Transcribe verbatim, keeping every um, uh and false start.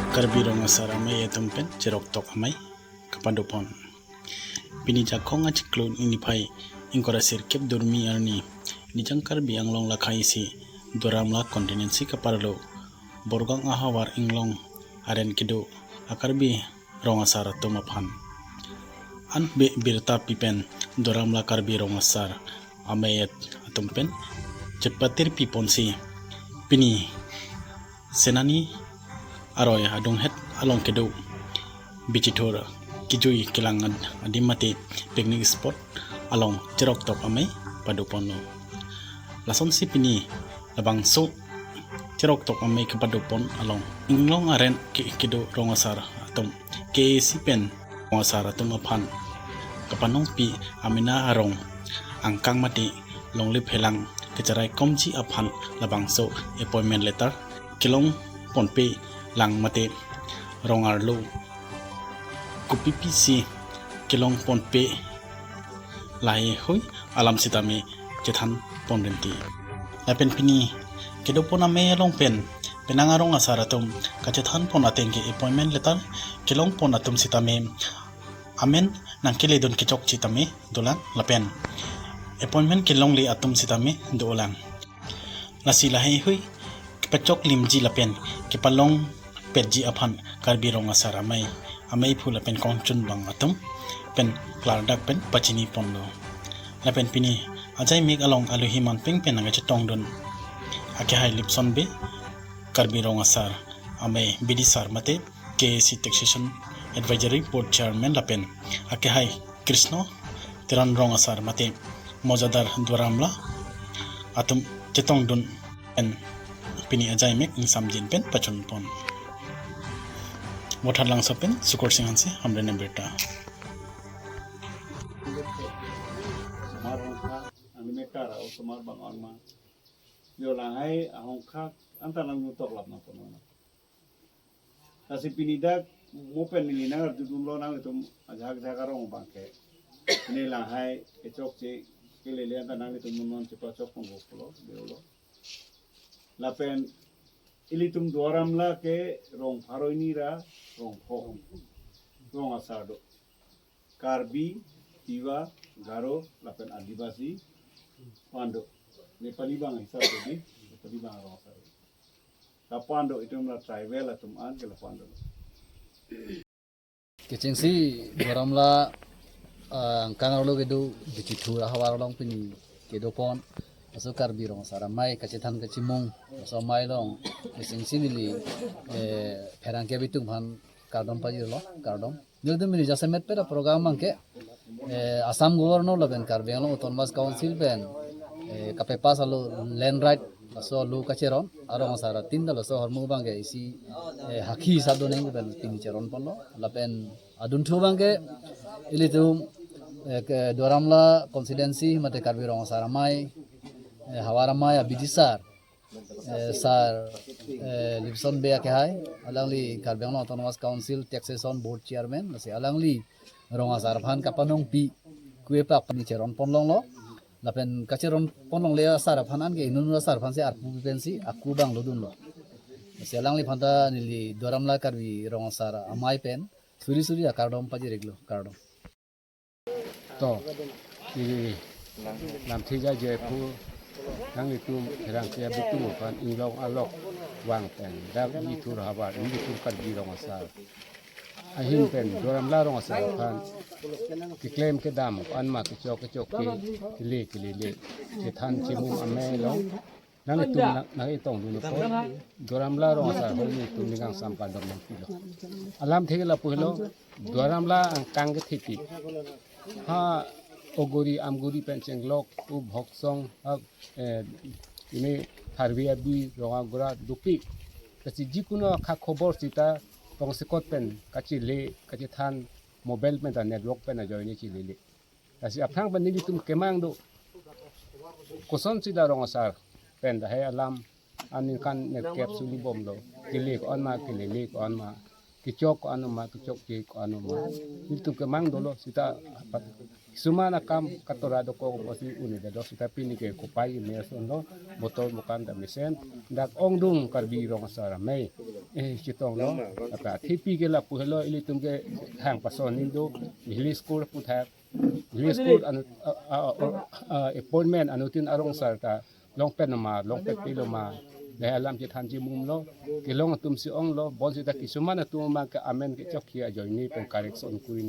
Karbi Rong Asar Amei atum pen cheroktok amei kapado pon. Pini Jakhong achiklo niphai ingkoi ra sirkep durmi arni Nijang Karbi Anglong lakha isi Duaramla constituency kaparlo Borgang ahavar Inglong aren kedo a-Karbi Rong Asar atum aphan an be birta pi pen Duaramla Karbi Rong Asar Amei atum pen chepatir pi ponsi pini Senani aroi adunghet along kedo Bichithur kijui kelang ad- adim mate picnic spot along cheroktok amei pado ponlo. Lasonsi pini labangso cheroktok amei kapado pon along Inglong aren ke kedo Rong Asar atum K A C pen Rong Asar atum aphan kapanong pi amena arong angkang mate longle phelang kecharai komji aphan labangso appointment letter kelong ponpe lang mate rong arlo kopi pisi kelong ponpe lahai hui alam sitame chethan pon rinti. Lapen pini kedo pon amei along pen penang arong asar atum kachethan pon ateng ke appointment letter kelong pon atum sitame amen nangkele dun kechok sitame dolang lapen appointment kelongle atum sitame dolang. Lasi lahai hui kepachok limji lapen kepalong petji aphan Karbi Rong Asar Amei, ameiphu lapen kongchunbang atum pen klardak pen pachini ponlo. Lapen pini ajaimek along aluhi manpeng pen nangkachetongdun akehai Lipson Bey, Karbi Rong Asar Amei bidisar mate K A C Taxation Advisory Board Chairman lapen akehai Krishna Teron Rong Asar mate mojadar Duaramla atum chetongdun pen pini ajaimek ingsamjin pen pachun pon. Vothatlangso pen Sukur Singh Hanse, Hamren Birta. Osomar ahongkha, angni mekar osomar bang-an ma. Yo langhai ahongkha anta nangdun toklap nangpo non. Lasi pini dak mo pen neli nangarjudunlo nanglitum ajahak jahak arong abangke. Pini langhai kechokche kelele anta nanglitum non chepachok pon pulo, deulo. Lapen ilitum Duaramla ke rong pharo hini ra rong pho. Rong asar do. Karbi, Tiwa, Garo, lapen Adivasi, pando. Nepali bang hisap jadi, Nepali bang rong asar. Lapando itum la tribal atum an ke lapando. Kechengsi Duaramla, ah, angkang arlo kedo Bichithur ahavar along pini kedo pon. Laso Karbi Rong Asar Amei kachethan kachimung. Laso amei along kechengsi neli, eh, pherangke abitung aphan kardom pajirlo, kardom. Nelitum pini jasemet pen program abangke, eh, Assam Governor lapen Karbi Anglong Autonomous Council pen, eh, kapepass alo land right laso alo kacheron arong asar atin ta laso ahormu abangke isi, eh, hakhi hisap do neng pen pini cheron ponlo lapen adunthu abangke ilitum, eh, ke Duaramla constituency mate Karbi Rong Asar Amei, eh, havar amei abidisar, eh, sir, eh, Lipson Bey akehai, alangli Karbi Anglong Autonomous Council Taxation Board Chairman, lasi alangli rong asar aphan kapanong pi kuepak pini cheron ponlonglo. Lapen kacheron ponlongle asar aphan anke inut asar aphansi arpu pensi aku bang lodunlo. Lasi alangliphan ta neli Duaramla Karbi Rong Asar Amei pen suri suri akardom pajir-iklo, kardom. To, i lamthe jaje pu nanglitum pherangke abitung aphan Inglong alok vang pen dak Bichithur havar, Bichithur Karbi Rong Asar ahin pen Duaramla Rong Asar aphan keklem kedam ko-an ma, kechok kechokche, kele kelele, chethan chimung amei along nanglitum nang, nangchetongdun apot Duaramla Rong Asar ahormu atum ning kangsam kardom nangpilo. Alamthe ke lapu helo, Duaramla angkang kethepi ha Ogori, Amgori pen chenglok, u Bhoksong, ha, eh, ini Tharve Abi, Rongagora, dopik. Lasi jikono akha khobor sita tongsekot pen kachele, kachethan, mobile pen ta network pen ajoine chelele. Lasi aphrang pen nelitum kemang do. Kosonsi dak rong asar pen lahai alam aningkan nerkep suli bomlo. Kele ko-an ma, kelele ko-an ma, kechok ko-an ma, kechokche ko-an ma. Nelitum kemang dolo, sita pat Kisuman akam katora dokok pusi un-edet lo, seta pini ke kopai ime asonlo, botol bokan ta mesen, dak ongdung Karbi Rong Asar Amei, eh, chetonglo, ata thepi ke lapu helo, ilitum ke hang pason nindo, village court aputhak, village court anu, a, a, a, a, appointment anuttin arong asar ta longpet ma, longpet pilo ma, lahei alam chethan chimumlo, kelong atum si onglo, bonseta kisuman atum ma ke amen kechokji ajoine pen correction kuri